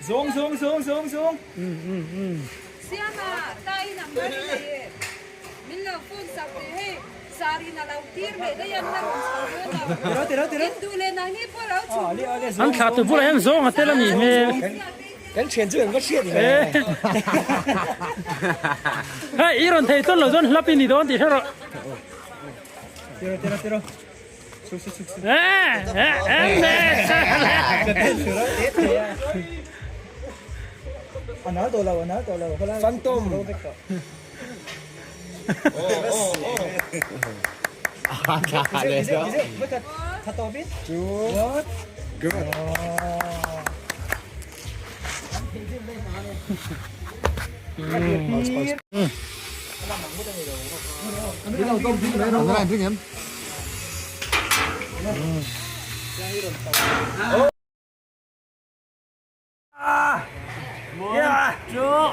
Zawng zawng zawng zawng zawng. Siama tai number i nei e. Min lo phone sak teh hei Sarin a lo tir leh daih an la rawn chho dawn lo. In duh leh nangni pawh lo chhuk ru. An thlah tu bulah hian zawng a tel a nih hmel. Kan thian chu an va hriat ve. Hei i rawn thei tawn lo chuan hlap i ni dawn tih hre rawh. Tiro tiro tiro.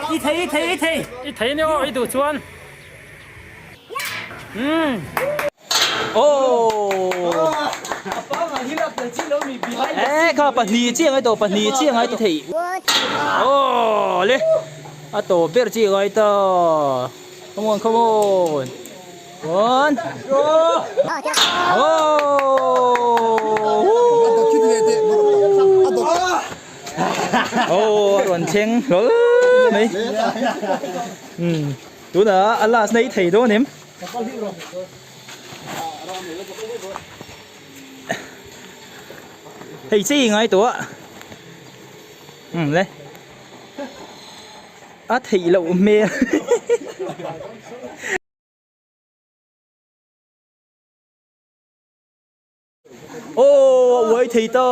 I thei i thei i thei i thei nia aw i duh chuan umm E kha pahnih chiah ngai tawh pahnih chiah ngai tawh thei aw le a tawp ber chiah ngai ta come on come on one aw a rawn thleng hlawl mai umm tunah a last na i thei dawn em. Hei chi ngai tawh a umm le a theih loh hmel aw a uai thei ta.